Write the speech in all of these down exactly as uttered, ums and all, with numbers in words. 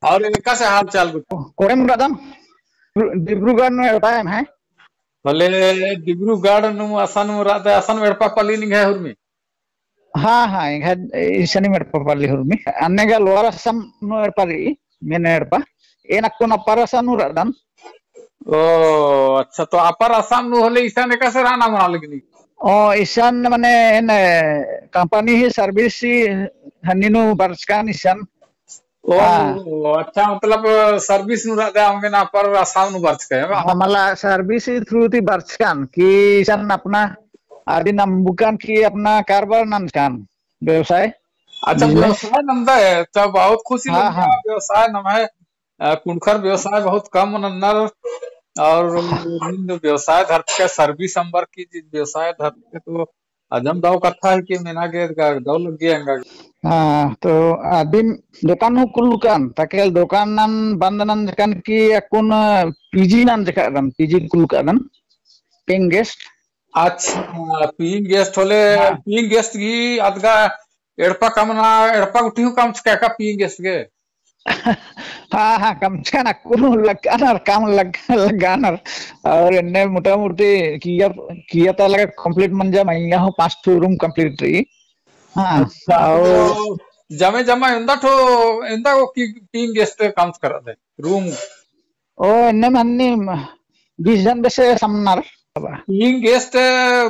और एकासे हाल चाल गुट्ठी? कोड़ेम रअदन, डिब्रूगढ़ नू एड़पा एम है। होले डिब्रूगढ़ नू असन रअदय, असन एड़पा पल्ली निंग्है हुरमी? हाँ, हाँ, एंग्है इसन ही एड़पा पल्ली हुरमी। अन्ने गा लोअर असम नू एड़पा रई, मेन एड़पा। एन अक्कुन अपर असम नू रअदन। ओ, अच्छा, तो अपर असम नू होले इसन एकासे रअना मना लगी? ओ, इसन मने एन company ही service ही हन्नी नू बरचकन इसन। ओ, हाँ। अच्छा, मतलब service नू रअदय, अवंगे ना अपर असम नू बरचकय, बा? हाँ, मला service ही through ती बरचकन कि इसन अपना अदिन अम्बुकन कि अपना कारबार नंजकन, व्यवसाय, अच्छा, business। व्यवसाय नंदय, तो बहुत खुशी हाँ, लगी, हाँ। व्यवसाय नम्है, अ, कुँड़ुख़र व्यवसाय बहुत कम नन्नर, और नीन व्यवसाय धरचकय, service अम्बर की चीज व्यवसाय धरचकय, तो अजम दव कत्था है कि मेना गे गा-, दव लग्गी एंगा। हाँ, तो अदिन दोकान हूँ कुल्लकन, ताके दोकान नन बंद नंजकन कि अक्कुन PG नंजकन, PG कुल्लकन, paying guest। अच्छा, paying guest होले, हाँ। Paying guest गही अदगा एड़पा कमना, एड़पा गुट्ठी हूँ कमचकय का paying guest गे? हाँ, हाँ, कमचकन अक्कुन लग्गानर, काम लग-, लग्गानर। और एन्ने मोटामोटी किया, किया ता लगा complete मंजा, मइय्याँ हूँ पाँच ठो room complete रई। हाँ, अच्छा, और तो जमे जमा एन्दा ठो, एन्दा गो कि paying guest कमचका रअदय, room? ओ, एन्ने मन्नी बीस जन बेसे समनर। Paying guest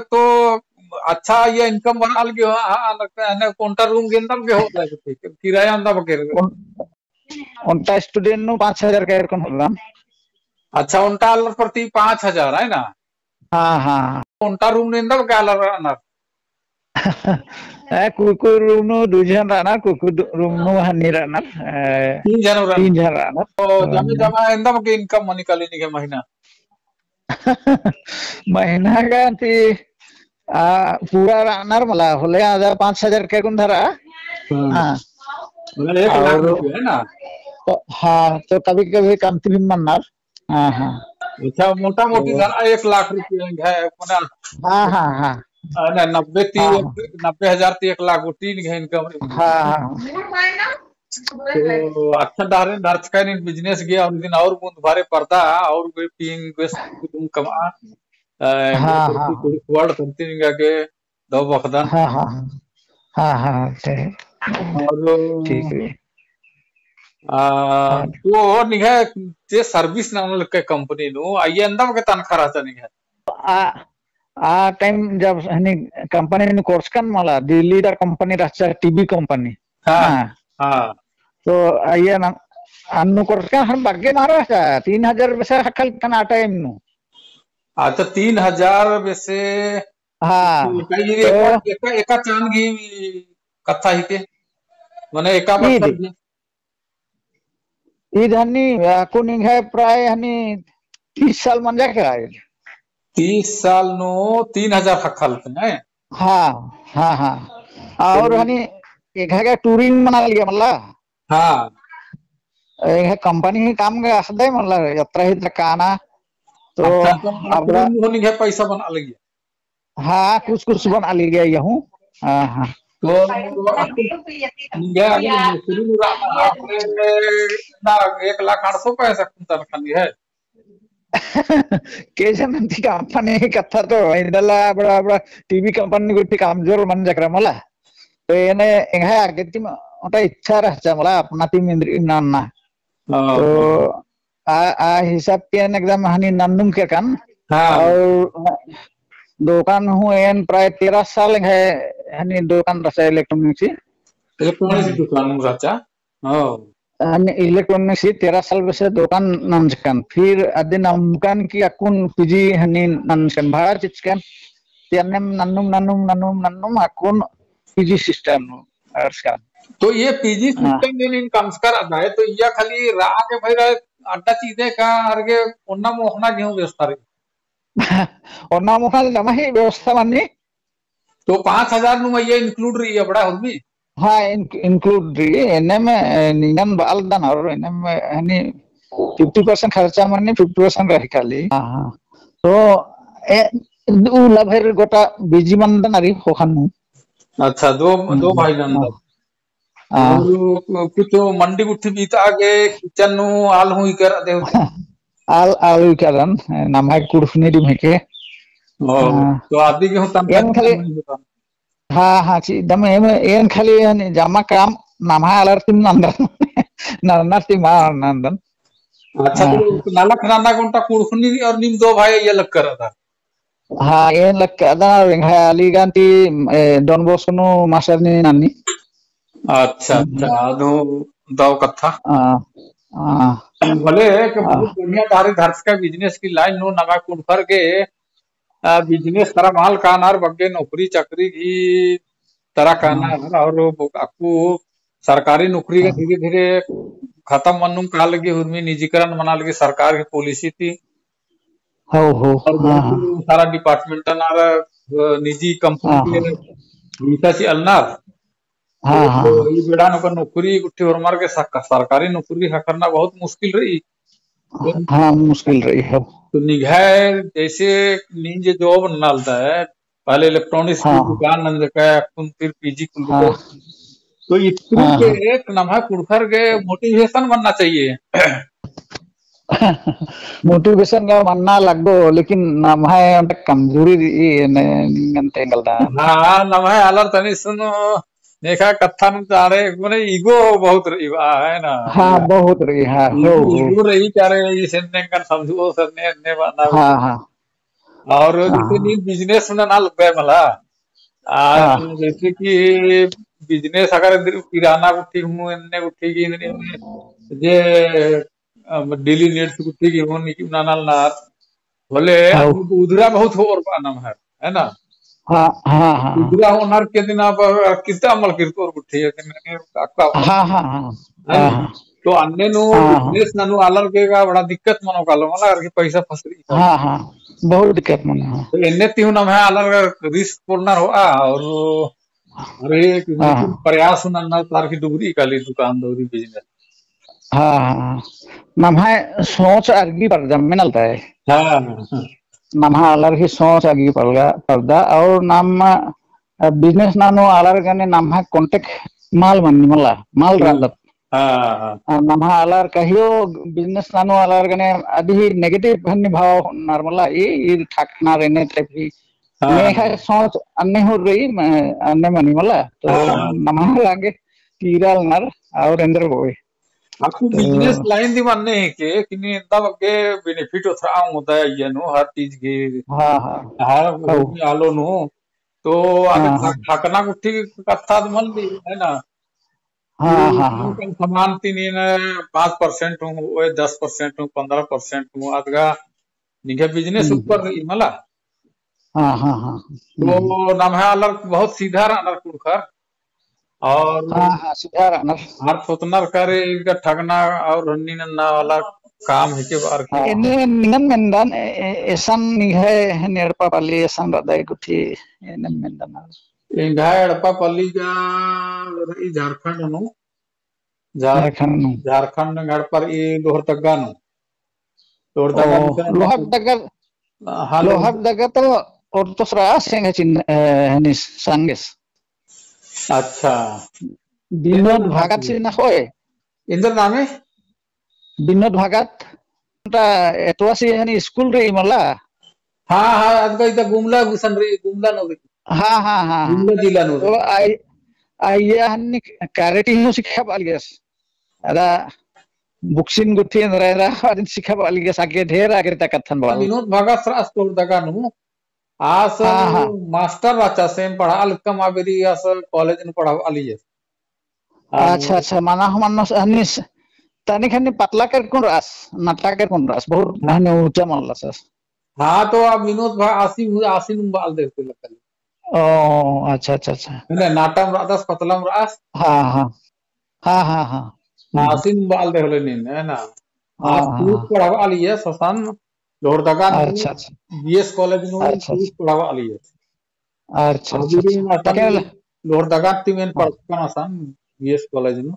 तो अच्छा, ये income बना लगी हो, हाँ, हाँ, लगता है, ना, ओन्टा room गे एन्दा बग्गे होता है, किराया एन्दा बग्गे। ओन-, ओन्टा student नू पाँच हजार का एरकन होता। अच्छा, ओन्टा आलर प्रति पाँच हजार, है ना? हाँ, हाँ। ओन्टा room नू एन्दा बग्गे आलर रअनर? ए, कुकु room नू दू झन रअनर, कुकु दू-, room नू हन्नी रअनर, ए, तीन झन रअनर। तीन झन रअनर। तो जमे जमा एन्दा बग्गे income मनी काली निंग्है महीना? महीना का ती, आ, पूरा रअनर मला, होले हजार, पाँच हजार के कुन धरा। हम्म। हाँ। मतलब एक लाख और रुपया है ना? तो, हाँ, तो कभी-कभी कमती भी मन्नर। हाँ, हाँ। अच्छा, मोटा मोटी तो धरा एक लाख रुपया है, अपना। हाँ, हाँ, हाँ। आ, ना, नब्बे ती, हाँ, हाँ। नब्बे हजार ती एक लाख, वो तीन है income। हाँ, हाँ। तो अच्छा डहरे धरचका नीन business गे, और दिन और मुंद भरे परदा, और कोई paying guest कुदुम कमा, आ, हाँ, हाँ, हाँ। कुड़ी कुआड़ करती निंगा के, दव बखदन। हाँ, हाँ, हाँ। हाँ, हाँ, ठीक। और ठीक है। आ, हाँ। तो निंग्है जे service नना लगकय company नू, अइय्या एन्दा बग्गे तनखा रहचा निंग्है? आ, आ time जब हनी company नू कोरचकन मला, दिल्ली ता company रहचा, TV company। हाँ, हाँ। हाँ। तो अइय्या ना, अन्नु कोरचकन हन बग्गे मल रहचा, तीन हजार बेसे ख़क्खलकन आ time नू। अच्छा, तीन हजार बेसे हाँ, तो एका, एका, एका चान गही कत्था हिके, मने एका ईद, बरखा गही। ईद हनी, अक्कुन निंग्है प्राय हनी तीस साल मंजा केरा। तीस साल नू तीन हजार ख़क्खलकन, हैं? हाँ, हाँ, हाँ। और तो हनी एंग्है गा touring मना लगिया मला। हाँ। एंग्है company ही काम गे अख़दय, मतलब, यात्रा ही तकाना। तो अच्छा, तो अब रा- touring हूँ निंग्है पैसा बना लगिया? हाँ, कुछ, कुछ बना लगिया अइय्या हूँ। हाँ, हाँ। तो निंग्है अभी नौकरी नू रहा, अपने ना एक लाख आठ सौ पैसा कुंता रखा है। के जनन ती company कत्था तो, इदला बड़ा, बड़ा TV company गुट्ठी कमजोर मंजा केरा मला। तो एन्ने एंग्है आगे ती ओन्टा इच्छा रहचा मला, अपना ती मेंदरी नन्ना। हाँ। तो आ, आ हिसाब ती एन एकदम हनी नन्नुम केरकन। हाँ। और दोकान हूँ एन प्राय तेरह साल एंग्है हनी दोकान रहचा electronics ही। Electronics ही दुकान रहचा। हाँ। अन्ने electronics ही तेरह साल बेसे दोकान नंजकन। फिर अदिन अम्बकन कि अक्कुन PG हनी नंजकन, भाड़ा चिच्चकन। ती अन्नेम नन्नुम, नन्नुम, नन्नुम, नन्नुम अक्कुन PG system नू अंड़सकन। तो ये PG system नू नीन कमचका रअदय, तो इय्या खाली रआ गे भई रअदय अड्डा चिअदय का, अरगे ओन्ना मोख़ना गे हूँ व्यवस्था रई? ओन्ना मोख़ना गे जमा ही व्यवस्था मनी। तो पाँच हजार नू अइय्या include रई अबड़ा हुरमी? हाँ, in-, include रई। एन्नेम, ए, निंगन बआलदन और एन्नेम, ए, हनी fifty percent खर्चा मनी, fifty percent रई खाली। हाँ, हाँ। तो, ए, उल्ला भइर गोटा busy मंदन अरी ख़ोख़ा नू। अच्छा, दव, दव भाई नंदन। हाँ। और कुछ मंडी गुट्ठी बीता गे किचन नू आल हूँ इकर दे। आल, आल इकरन, नम्है कुँड़ुख़नी दिम हेके। ओ, हाँ। तो अदी गे हूँ तन एन खाली, हाँ, हाँ, ची, दम एम, एन खाली एन जमा काम नम्है आलर तिम नन्दन। नन्नर तिम आ नन्दन। अच्छा, हाँ। तो नलख नन्ना गुट्ठी कुँड़ुख़नी और नीम दो भाई ये लग कर था। हाँ, एन लग कर था, एंग्है आली गंती, ए, डॉन बॉस्को नू मास्टर नी नन्नी। अच्छा, अच्छा, अदो दव कत्था। हाँ, हाँ। भले एक बहुत बढ़िया धारी धरसका business की line नू नम्है कुँड़ुख़र गे आ, business तरा मल कानर बग्गे नौकरी चाकरी गही तरा कानर और अक्कु सरकारी नौकरी गा धीरे धीरे खतम मन्नुम काला लगी, हुरमी निजीकरण मना लगी सरकार की policy ती। हो, हो, और हाँ, बहुत हाँ। सारा department नर, अ, निजी company के हाँ। पैसा चिअलनर। हाँ, तो हाँ। ई बेड़ा नू का नौकरी गुट्ठी होरमर गे सक-, सरकारी नौकरी ख़क्खरना बहुत मुश्किल रई। हाँ, मुश्किल रई, हाँ। तो निंग्है जैसे नीन जे job नलदा है, पहले electronics की हाँ। दुकान नंजका, अक्कुन फिर PG कुल हाँ। तो इतनी हाँ, के हाँ। एक नम्है कुँड़ुख़र गे motivation बनना चाहिए। Motivation गा मन्ना लगो, लेकिन नम्है ओन्टे कमजोरी रई, ने निंगन तेंगलदा। हाँ, नम्है आलर तनी सुनो, नेखा कत्था नू चारे, मने ego बहुत रई बा, है ना? हाँ, बहुत रई, हाँ, ego, हो, हो। Ego रई चारे, इसन नेंगन समझो, सर ने, ने बा ना। हाँ, हाँ। और जैसे हाँ। नी business नना लग्गा मला, आ, हाँ। जैसे कि business अगर किराना गुट्ठी हूँ, एन्ने गुट्ठी की, एन्ने जे अ, daily needs गुट्ठी गे हूँ निकी ननालनर। होले हाँ। अक्कु उदरा बहुत होओर बा नम्है, है ना? हाँ, हाँ, हाँ, हाँ। उदरा होअनर के दिन अब कित्ता अमल किरकोर गुट्ठी है, दिन अक्का हाँ, हाँ, हाँ। है हाँ, ना? हाँ। तो अन्ने नू हाँ, हाँ। Business ननू आलर गे गा बड़ा दिक्कत मनो कालो, मला अरखी पैसा फसरी। हाँ, हाँ। बहुत दिक्कत मनो, हाँ। तो एन्ने ती हूँ नम्है आलर गा risk पोलनर होआ और अरे, हाँ, हाँ। प्रयास नन्ना तार की डुगरी काली दुकान दौरी business। हाँ, हाँ, हाँ। नम्है सोच अरगी परदा मेनल ताय। हाँ, हाँ, हाँ। नम्है आलर ही सोच अरगी परदा, परदा और नम, अ, business ननू आलर गने नम्है contact मल मन्नी मला, मल हम्म। रअदत। हाँ, हाँ। अ, नम्है आलर कहियो business ननू आलर गने अदी ही negative हन्नी भाव नर मला, ई, ई ठकना रहने type ही। हाँ। नेखा सोच अन्ने हूँ रई, म-, अन्ने मनी मला। तो हाँ। नम्है लागे कीरा नर और एन्देर बोई। अक्कु तो business line दिम अन्ने हेके, किन्नी एन्दा बग्गे benefit ओथरा ओंगोदा अइय्या नू, हर चीज गे, हाँ, हाँ। हर हाँ। आलो नू। तो अगर हाँ, हाँ। ठक-, ठकना गुट्ठी कत्था तो मल दी, है ना? हाँ, हाँ, हाँ। कम समान ती नीन पाँच percent हूँ, ओए दस percent हूँ, पन्द्रह percent हूँ, अदगा निंग्है business हम्म। ऊपर रई मला। हाँ, हाँ, हाँ। तो हम्म। नम्है आलर बहुत सीधा रअनर कुँड़ुख़र। और हाँ, हाँ, सीधा रअनर। हर सोचनर करे इनका ठगना और हन्नी नन्ना वाला काम हेके बअर की। हाँ। एन्ने निंगन मेन्दन, ए-, ए-, एसन निंग्है एड़पा पल्ली एसन रअदय गुट्ठी, एन्ने मेन्दन। एंग्है एड़पा पल्ली गा रई झारखंड नू। झार-, झारखंड नू। झारखंड नू एड़पा रई लोहरदगा नू। लोहरदगा ओ, नू का लोहरदगा, हाँ, लोहरदगा तो ओर्तोस रअस एंग्है चिन्ह, ए, हनी संगेस। अच्छा। विनोद भगत चिन्ह होय। एन्देर नामे? विनोद भगत, ता एतवासी हनी स्कूल रई मला। हाँ, हाँ, अदगा इदा गुमला गुसन रई, गुमला नू रई। हाँ, हाँ, हाँ। गुमला जिला नू रई। तो आई, आइया हनी कारेटी हूँ सिखाबआ लगियस। अदा बुक्सिन गुट्ठी एन्दरा एन्दरा, अदिन सिखाबआ लगियस, आगे ढेर आगे ता कत्थन बआ। विनोद भगत रअस लोहरदगा नू। आस हाँ, हाँ। मास्टर रहचस, एम पढ़आ लक्कम आ बेरी आस कॉलेज नू पढ़बआ लगियस। अच्छा, अच्छा, मना हूँ मन्नोस हनी स-, तनिक हनी पतला केरकुन रअस, नटा केरकुन रअस, बहुत हाँ। हनी ऊँचा मल्लस। हाँ, तो अब विनोद भा-, आसी, आसी नू बआलदय होले लक्कम। ओ, अच्छा, अच्छा, अच्छा। नहीं, नाटम रअदस, पतलम रअस। हाँ, हाँ। हाँ, हाँ, हाँ। हम्म। आसी नू बआलदय होले नीन, है ना? हाँ, आस हाँ, तूस हाँ। पढ़बआ लगियस असन, लोहरदगा नू, अच्छा, अच्छा। बीएस कॉलेज नू अच्छा, तूस अच्छा। पढ़बआ लगियस। अच्छा, अच्छा, अदिन अच्छा। असन ताके ल- लोहरदगा तिम एन हाँ। पढ़कन असन बीएस कॉलेज नू।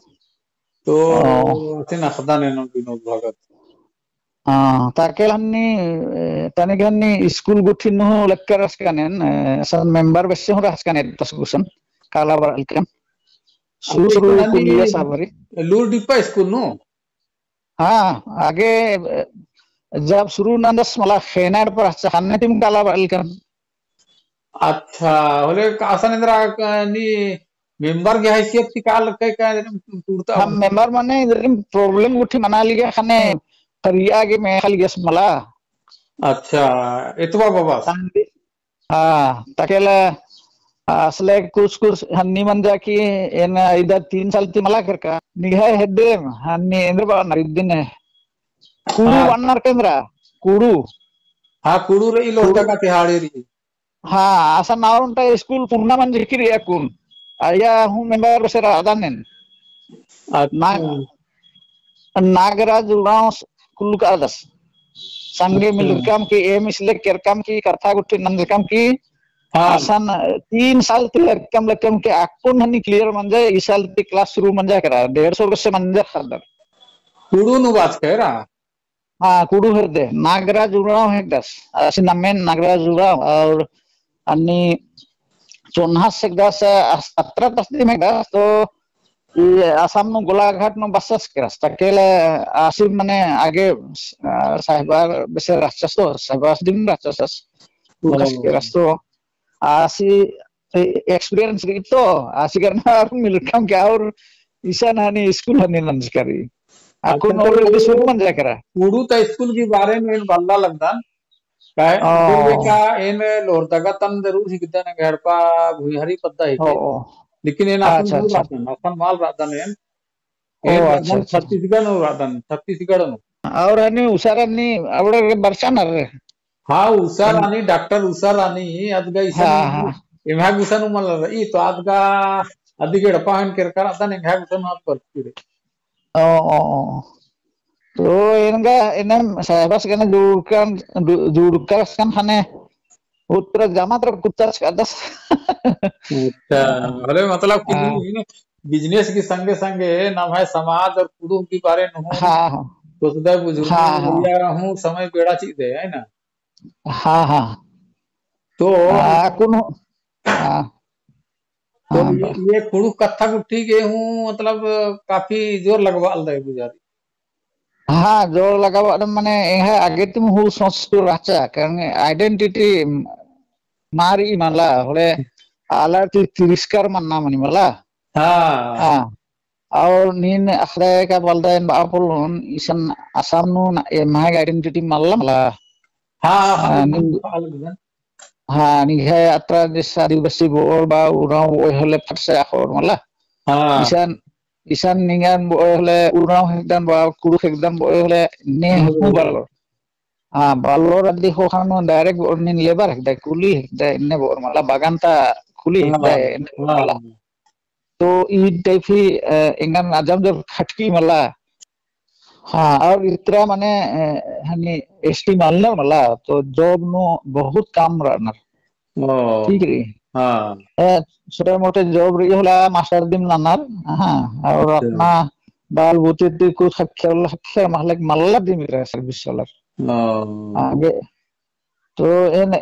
तो ओ। असन अख़दन एन विनोद भगत। हाँ, ताके हनी, ए, तनिक हनी स्कूल गुट्ठी नू लक्कर रहचकन एन, ए, असन मेंबर बेसे हूँ रहचकन एन तस गुसन, काला बरआ लक्कन। शुरू, अच्छा, शुरू इतना कुलिया नी साबरी। लूर डिप्पा स्कूल नू? हाँ, आगे, अ, जब शुरू नंदस मला खेनाड़ पर अच्छा खाने तिम काला बालकन। अच्छा, होले का असन एन्दरा क-, नी मेंबर गे हैसियत ती काल कई का टूड़ता हम हो? मेंबर मने इधर problem उठी मना लिया खाने करिया गे में खाली गैस मला। अच्छा, एतवा बाबा। हाँ, तकेला, आ, असले कुछ, कुछ हन्नी मंजा की एन इदा तीन साल ती मला केरका। निंग्है हेद्देम, हन्नी एन्देर बअनर इदिन। कुड़ू हाँ। बअनर केंद्रा, कुड़ू। हाँ, कुड़ू रई लोहरदगा तिहाड़ी रई। हाँ, असन और ओन्टा स्कूल पुरना मंजकी रई अक्कुन। अइय्या हूँ मेंबर बेसे रअदन एन। अच्छा। ना-, नागराज उराँव कुल्लू कादस। संगे अच्छा। मिलकम की, एम इसले केरकम की, कत्था गुट्ठी नंजकम की, हाँ। असन तीन साल ती लक्कम लक्कम के अक्कुन हनी clear मंजा, ई साल ती class शुरू मंजा केरा, डेढ़ सौ से मंजा खदर। कुड़ू नू बाचका रई? हाँ, कुड़ू हेद्दे, नागराज उराँव हेद्दस, असन नामेन नागराज उराँव, और अन्नी चोन्हा से हेद्दस, अ, सत्रह दस दिन हेद्दस, तो ई आसाम नू गोलाघाट नू बस्सस केरस, तकेले आसी मने आगे, अ, साहिबार बेसे रहचस तो, साहिबार दिन रहचस, उरखस ओ। केरस तो, आसी ए-, experience रई तो, आसी करना और मिलकम के और इसन हनी स्कूल हनी नंजका रई। अक्कुन अच्छा, तो already शुरू मंजा केरा। कुड़ू ता स्कूल की बारे में एन बल्ला लगदन, काहे? ओ। एन का, एन लोहरदगा तन जरूर हिकदन, एड़पा भुइँहरी पद्दा हिके। ओ, ओ। लेकिन एन असन अच्छा, नू अच्छा। रअदन, असन मल रअदन एन। ओ, एन अच्छा, रअदन अच्छा। छत्तीसगढ़ नू रअदन, छत्तीसगढ़ नू। और हनी उषा रानी, अबड़े बरचा नर रे। हाँ, उषा हम्म। रानी, डॉक्टर उषा रानी, अदगा इसन हाँ, हाँ। एम्है गुसन उमल रई, तो अदगा अदिगे एड़पा हन केरका रअदन, एम्है गुसन हाथ पर फिरे। ओ, ओ, ओ। तो एनगा, एन्ने साहेबस गने जुड़कन, जु-, जुड़कन ख़ने उत्तर जमा तर कुत्ता छकादस। अच्छा, अरे मतलब कि हाँ। नी, business की संगे संगे नम्है समाज और कुड़ुख़ की बारे नू हाँ, हाँ। सोचदय बुझुरदय हाँ, हाँ। या हूँ समय बेड़ा चिअदय, है ना? हाँ, हाँ। तो आ, कुन, हाँ। तो हाँ, ये, बा- ये कुँड़ुख़ कत्था गुट्ठी गे हूँ, मतलब, काफी जोर लगबालदय बुझारी। हाँ, जोर लगबालदय, मने, एंग्है आगे तिम हूँ सोच तो रहचा, कारण identity मारी मला, होले आलर ती तिरस्कार मन्ना मनी मला। हाँ। हाँ। और नीन अख़दय का बलदय बआ पोल्लोन, इसन आसाम नू ना, एम्है identity मल्ला मला। हाँ, हाँ, हाँ, नीन, हाँ, निंग्है अत्रा जैसे आदिवासी बओर बा, उराँव बओय होले फट से अख़ोर मला। हाँ। इसन, इसन निंगन बओय होले उराँव हेकदन बा, कुँड़ुख़ हेकदन बओय होले ने हम्म। हूँ बल्लोर। हाँ, बल्लोर अदी ख़ोख़ा नू direct बओर नीन लेबर हेकदय, कूली हेकदय, एन्ने बओर मला, बगान ता कूली हाँ, हेकदय, एन्ने बओर हाँ। मला। तो ई type ही, अ, एंगन अजम जब खटकी मला। हाँ, और इतरा मने, अ, हनी ST मलनर मला, तो job नू बहुत कम रअनर। ओ। ठीक रई। हाँ। अ, छोटे मोटे job रई होला, मास्टर दिम ननर, हाँ, और अच्छा। अपना बाल बुते ती कुछ ख़क्खर, ख़क्खर महलक मल्ला दिम रई service वाला। ओ। आगे तो एन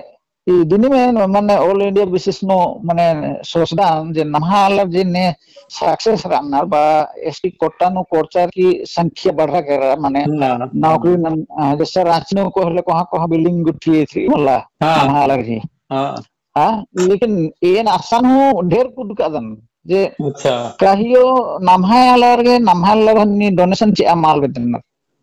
इदिन में मने all India basis नू मने सोचदन जे नम्है आलर जे ने success रअनर बा ST quota नू कोड़चर की संख्या बढ़ा केरा मने हाँ, हाँ। नौकरी नम-, अ, जैसे राँची नू कोहले कोहाँ कोहाँ building गुट्ठी थी मला हाँ। नम्है आलर ही। हाँ। हाँ, लेकिन एन असन हूँ ढेर कुदकादन जे अच्छा। कहियो नम्है आलर गे, नम्है आलर हनी donation चिआ मल बेद्दनर।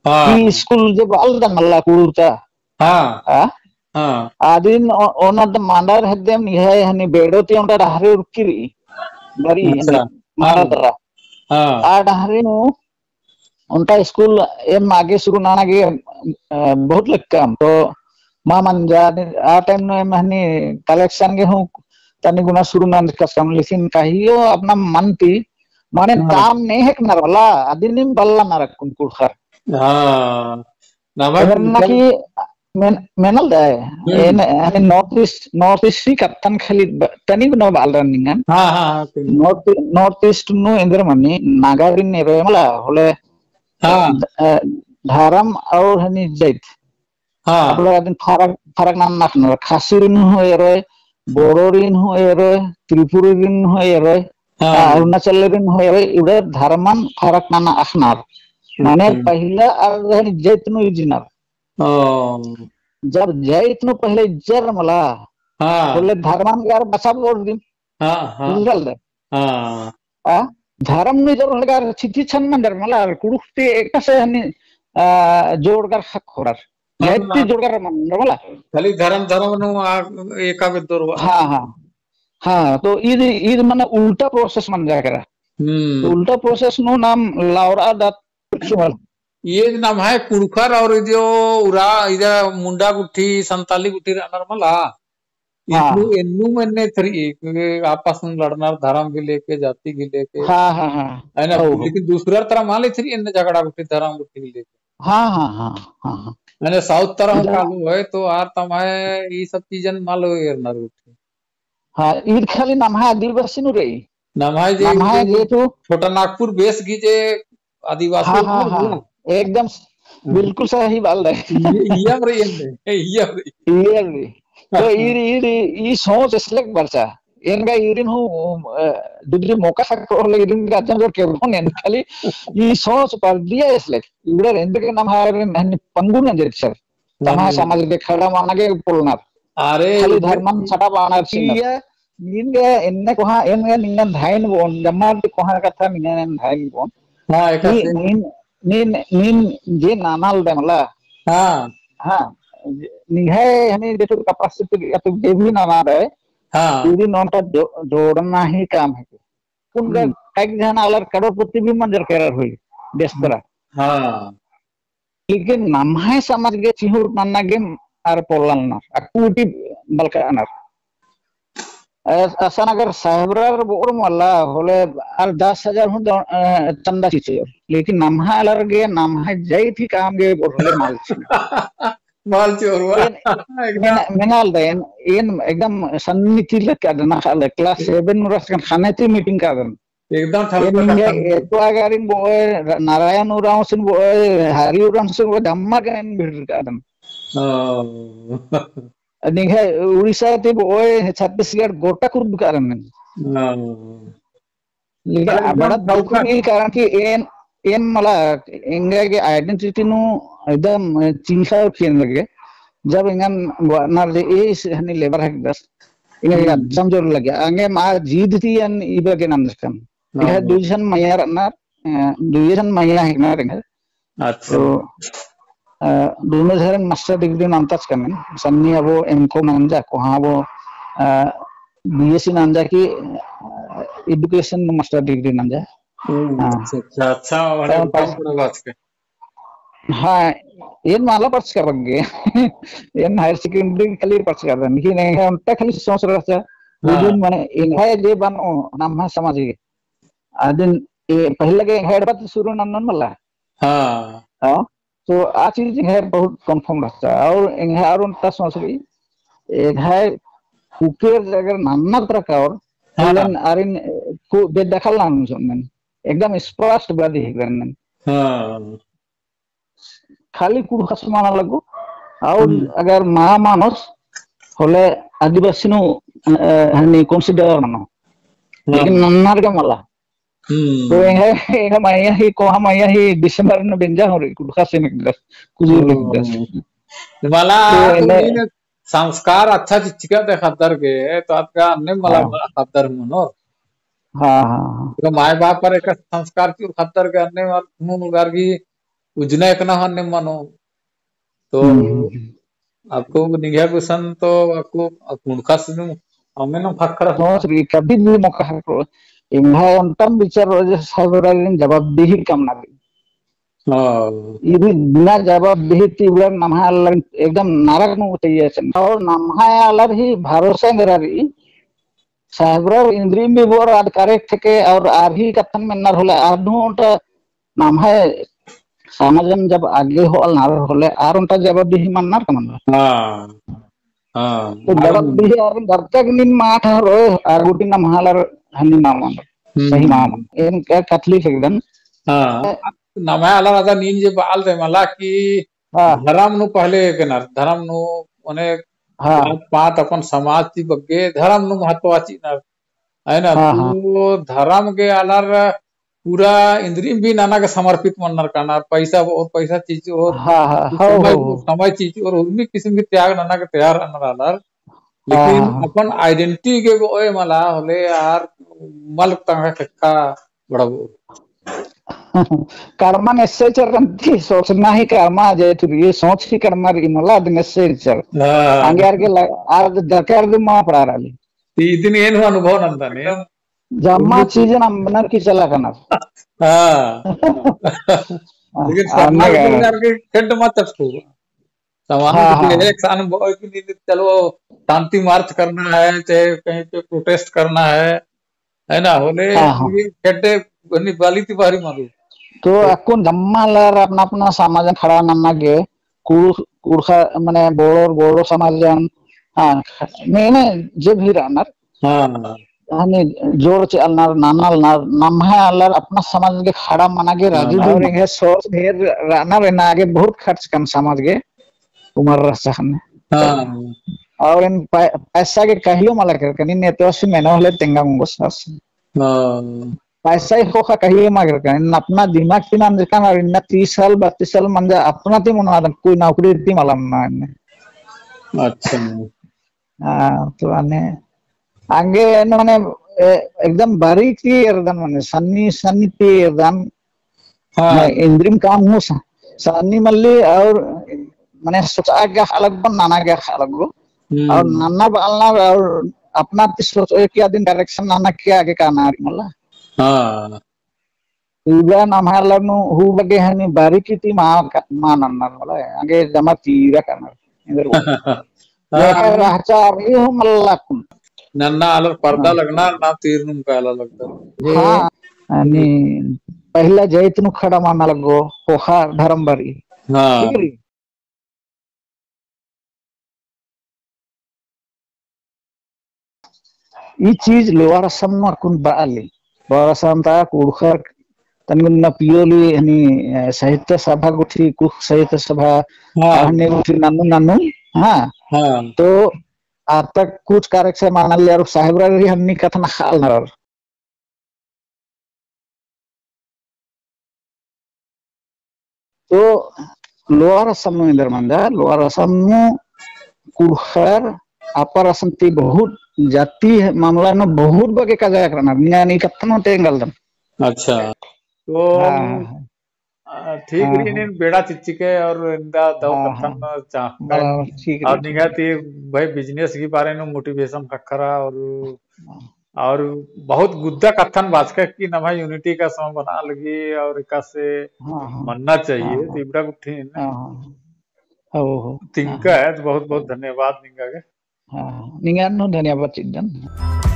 हाँ। ई स्कूल जे बआलदन मला कुँड़ुख़ ता। हाँ। हाँ? हाँ। आदिन ओ-, ओनद मांडर हेद्देम निंग्है हनी बेड़ो ती ओन्टा डहरे उरखी रई। बरी अच्छा। हनी मांडर हाँ। तरा। हाँ। आ डहरे नू ओन्टा स्कूल एम आगे शुरू नना गे, अ, बहुत लक्कम। तो मा मंजा, आ time नू एम हनी collection गे हूँ तनी गुना शुरू नंजकम, लेकिन कहियो अपना मन ती, माने हाँ। काम ने हेकनर मला, अदिनिम बल्ला नरक कुन कुँड़ुख़र। हाँ। नमक एमन ना मतलब कि मेन-, मेनल दय। हम्म। एन, एन North East, North East ही कत्थन खाली ब-, तनी नू बआलदन निंगन। हाँ, हाँ, हाँ, तनी। North, North East नू एन्देर मनी, नागारिन एरोय मला, होले, हाँ। अ, धरम और हनी जाइत। हाँ। आप लोग अदिन फरक, फरक नन्ना ख़नर, खासीरिन हूँ एरोय, बोड़ोरिन हूँ एरोय, त्रिपुरीरिन हूँ एरोय। हाँ। आ, अरुणाचल लेरिन होय, इबड़ा धर्मन फरक नना अख़नर। माने अच्छा। पहिला अर रहन जैत नू इजनर। ओ। जब जैत नू पहले इजर मला, हाँ। होले धर्मन गे आर बचाबओर दिम। हाँ, हाँ। बुझरआ लगदय। हाँ। आ, धर्म नू इजर होले गे आर छिति छन मंजर मला, कुँड़ुख़ ती एकासे हनी, आ, जोड़गर ख़क्खोरर। हाँ, जैत ती हाँ। जोड़गर मंजर मला। खाली धर्म, धर्म नू आ, एका बेद्दोर बा। हाँ, हाँ। हाँ, तो ईद, ईद मने उल्टा process मंजा केरा। हम्म। तो उल्टा process नू नाम लावरा दा कुछ मल। ये नम्है कुँड़ुख़र और इदियो उरा, इदा मुंडा गुट्ठी, संताली गुट्ठी रअनर मला। हाँ। इन्नु, इन्नु मन्ने थरी, आपस में लड़नर धर्म गे लेके, जाति गे लेके। हाँ, हाँ, हाँ। है ना? हो, हो। लेकिन दूसरा तरह माले थरी इन्ने झगड़ा गुट्ठी, धर्म गुट्ठी गे लेके। हाँ, हाँ, हाँ, हाँ, हाँ। माने South तरह इदा कालो है, तो आर तम्है ई सब चीजन मालो एरनर गुट्ठी। हाँ, ईद खाली नम्है आदिवासी नू रई। नम्है जे नम्है जे तो छोटा नागपुर बेस गही जे आदिवासी हाँ, हाँ, हाँ, ना? एकदम हम्म। बिल्कुल सही बात है। ये, ये हम रई, ये, ये हम रई। ये हम रई। तो ईर, ईर, ई सोच इसलेक बरचा। एन गा ईरिन हूँ, अ, दुदरी मौका सक होले ईरिन गा अज्जम जोर के बोन एन खाली ई सोच पर दिया इसलेक। इबड़ा रेंद के नम्है हन पंगु न जेत सर। तम्है हम्म। समाज गे खड़ा मना गे पोलनर। अरे, खाली उधर धर्मन सटा बानर चिन्हर। इया, नीन गे एन्ने कोहा, एन गे निंगन धाइन बोन, जम्मा ती कोहा कत्था निंगन धाइन बोन। हाँ, एका नी-, से। नीन, नीन, नीन जे ननालदय मला। हाँ। हाँ, निंग्है हनी जेठो capacity अतु जे भी ननालदय। हाँ। इदिन ओन्टा जो-, जोड़ना ही काम है। उनका हम्म। कई झन आलर करोड़पति भी मंजर केरर होई, देश तरा। हाँ। लेकिन नम्है समाज गे चिहुर नन्ना गे आर पोल्लनर, अक्कु ती बलकानर। अस-, असन अगर साहेबरार बोर मला होले आर दस हजार हूँ द-, अ, चंदा चिचोर। लेकिन नम्है आलर गे, नम्है जाइत ही काम गे बोर होले मल चिओर। मल चिओर वा। एन, एकदम। मेना-, मेनालदय, एन, एन एकदम सन्नी ती लग कादन, class seven नू रअदन ख़ने ती meeting कादन। एकदम एन ठलका निंग्है कत्थन। एतवा गारिन बोए, नारायण उराँवसिन बोए, हरि उराँवसिन बोए, जम्मा गे एन भिड़र कादन। ओ। निंग्है उड़ीसा ती बोए, छत्तीसगढ़ गोटा कुर्द कादन। ओ। लेकिन एकदम बड़ा दुख ठलका। ई कारण कि एन, एन मला एंगा गे identity नू एकदम चिंता और खेन लगे। जब एंगन ग्वानर जे ए हनी लेबर है दस, एंगा गे हम्म। अज्जम जोर लगे। एंगा मा जीद ती एन इबड़ा गे नंजकन। एंगा हाँ। दुई झन मइया रअनर, अ, दुई झन मइया हेकनर एंगा। अच्छा। तो, अ, दोनों झन master degree नंताचकन, सन्नी अबो M.Com नंजा, कोहाँ अबो, अ, B.Sc नंजा की, अ, education master degree नंजा। हम्म, हाँ। अच्छा, अच्छा, अच्छा, बड़ा तो एकदम बड़ा बात है। हाँ, एन मला पढ़चका बग्गे। एन higher secondary खाली पढ़चका रअदन, लेकिन एंगा ओन्टा खाली सोच रहचा, हाँ। उजुन माने, एंगा जे बनो, नम्है समाज गे। अदिन, ए, पहले गे एंगा एड़पा ती शुरू नन्नन मला। हाँ। हाँ, तो आ चीज एंगा बहुत confirm रहचा। और एंगा और ओन्टा सोच रई, एंगा उकेर अगर नन्ना तरा का और, हाँ। लेकिन आरिन, ए, को बेदखल ना सुनन। एकदम स्पष्ट बात ही करनन। हाँ। खाली कुँड़ुख़स मना लगो, और हम्म। अगर मा मानोस, होले आदिवासी नू, अ, हनी consider मनो। हाँ। लेकिन नन्नर गा मला। हम्म। तो एंगा, एंगा मइया ही, कोहाँ मइया ही December नू बेंजा हूँ रई, कुँड़ुख़ासिन एकदस, कुजूर हम्म। एकदस। मला तो आ तो एने नीन संस्कार अच्छा चिच्चका दे ख़द्दर गे, तो अतका अन्ने मला हाँ। ख़द्दर मनोर। हाँ, हाँ, हाँ। तो माय बाप पर एक संस्कार चिओर ख़द्दर गे अन्ने मल, हूँ गर गी उजना एकना हन्ने मनो। तो हम्म, हम्म, हम्म। अक्कु निंग्है गुसन तो अक्कु कुँड़ुख़स नू अम्मे नू फक्खरा। सोच रई कभी भी मौका हको, एंगा ओन्टम विचार रओ जे साहेबरारिन जवाबदेही कम ना रई। हाँ। इदी बिना जवाबदेही ती इबड़ा नम्है आलर एकदम नरक नू तैया चन। और नम्है आलर ही भरोसा एरा रई। साहेबरार इन्द्रिम भी बोर आद correct हेके और आर ही कत्थन मेनर होले आर नू ओन्टा नम्है समाजन जब आगे होअलनर होले आर ओन्टा जवाबदेही मननर का मननर। हाँ, हाँ। तो आर जवाबदेही आर जब तक नीन मा ठहरो, आर गुटी नम्है आलर हनी मा मनर। हम्म। सही मा मनर। एन का कथली फेंकदन। हाँ। नम्है आलर अदा नीन जे बाल दे मला कि हाँ। धरम नू पहले एकेनर, धरम नू ओने हाँ। बात, बात अपन समाज ती बग्गे धरम नू महत्व चिअनर। है ना? हाँ, हाँ। तो धरम गे आलर पूरा इन्द्रिम भी नना गे समर्पित मन्नर कानर, पैसा और पैसा चिच्चोर, हाँ, हाँ, हौ, समय, हौ, हौ। समय चिच्चोर, उर्मी किसिम के त्याग नना गे तैयार रअनर आलर। लेकिन हाँ, हाँ। अपन identity गे बओय मला होले आर मल तंगआ ख़ेक्खा बड़ा बओ। कड़मा नेस्सेचर रंती, सोचना ही कड़मा जे तुरी, सोच ही कड़मा रई मला अद नेस्सेचर। हाँ। अंगे आर गे ल-, आर दरकार दिम मा पड़ा रली। ती इदिन एन हूँ अनुभव नंदन, एन जम्मा उर्मी चीज नम बना की चला कना। हाँ। लेकिन हाँ, सामने अन्ने वाले का। यार के खेड मत तक को। सामान्य हाँ, किसी हाँ। एक सान ब-, कि नहीं, चलो शांति मार्च करना है, चाहे कहीं पे protest करना है, है ना? होले हाँ, हाँ। ये खेड्डे बनी बाली ती बाहरी मारू। तो अक्कुन जम्मा आलर अपना अपना समाजन खड़ा नन्ना गे, कुड़-, कुड़खा, मने बोड़ोर, बोड़ो समाजन, हाँ, ख-, ने, ने, जे भी रअनर, हाँ। हनी जोर चिआलनर, ननालनर, नम्है आलर अपना समाज गे खड़ा मना गे राजी हाँ। और एंग्है सोच ढेर रअनर, एन्ने आगे बहुत खर्च कन समाज गे उमर रहचा ख़ने। हाँ। और एन पै-, पैसा गे कहियो मला केरकन, एन एतवासी मेनो होले तेंगा ओंगोस आस। हाँ। पैसा ही ख़ोख़ा कहियो मा केरकन, एन अपना दिमाग ती नंजकन और इन्ना तीस साल, बत्तीस साल मंजा अपना ती मनो आदम, कोई नौकरी ती मला मनो एन्ने। अच्छा। हाँ, तो अन्ने, अंगे एन मने, ए, एकदम बारीक ती एरदन मने, सन्नी, सन्नी ती एरदन, हाँ। मने, इन्द्रिम काम हूँ स-, सन्नी मल्ली और मने सोचआ गे अलग बन, नना गे अलग बन। हम्म। और नना बअलना और अपना ती सोच, एक आदिन direction नना के आगे काना रई मला। हाँ। इबड़ा नम्है आलर नू हूँ बग्गे हनी बारीकी ती मा क-, मा नन्नर मला, अंगे जमा तीरा कानर। एन्देर बओ। हाँ। लेकिन रहचा अभी हूँ मल्ला कुन। नन्ना आलर पर्दा हाँ। लगना, ना तीर नुम काला लगदर। हाँ, यानी पहिला जैत नू खड़ा मना लगो, ख़ोख़ा धरम बारी। हाँ। ठीक रई? ई चीज लोअर असम नू अक्कुन बआली। लोअर असम ता कुँड़ुख़र तनिन ना पियोली हनी, अ, साहित्य सभा गुट्ठी, कुँड़ुख़ साहित्य सभा, हाँ। हनी गुट्ठी नन्नू नन्नू, हाँ। हाँ। तो आर तक कुछ कार्यक्रम मनाली और साहेबरा रई हनी कत्था नखालनर। तो लोअर असम नू एन्देर मंजा, लोअर असम नू कुँड़ुख़र, अपर असम ती बहुत जाति है, मामला नू बहुत बग्गे कजआ केरनर, निंगा नी कत्थन तेंगलदन। अच्छा। तो हाँ, अ, ठीक हाँ, रई, हाँ। नीन बेड़ा चिच्चके और एन्दा दव हाँ, कत्थन हाँ। चाहकर। बराबर, ठीक और रई। निंगा ती भाई business की बारे नू motivation ख़क्खरा और हाँ। और बहुत गुद्दा कत्थन बाचका कि नम्है unity का समा बना लगी और एकासे हाँ, हाँ। मन्ना चाहिए, हाँ, हाँ। तिबड़ा गुट्ठिन। हाँ, हाँ। हो, हो। तिंका हाँ, हाँ। है, तो बहुत, बहुत धन्यवाद निंगा गे। हाँ, हाँ। निंगा नू धन्यवाद चिद्दन।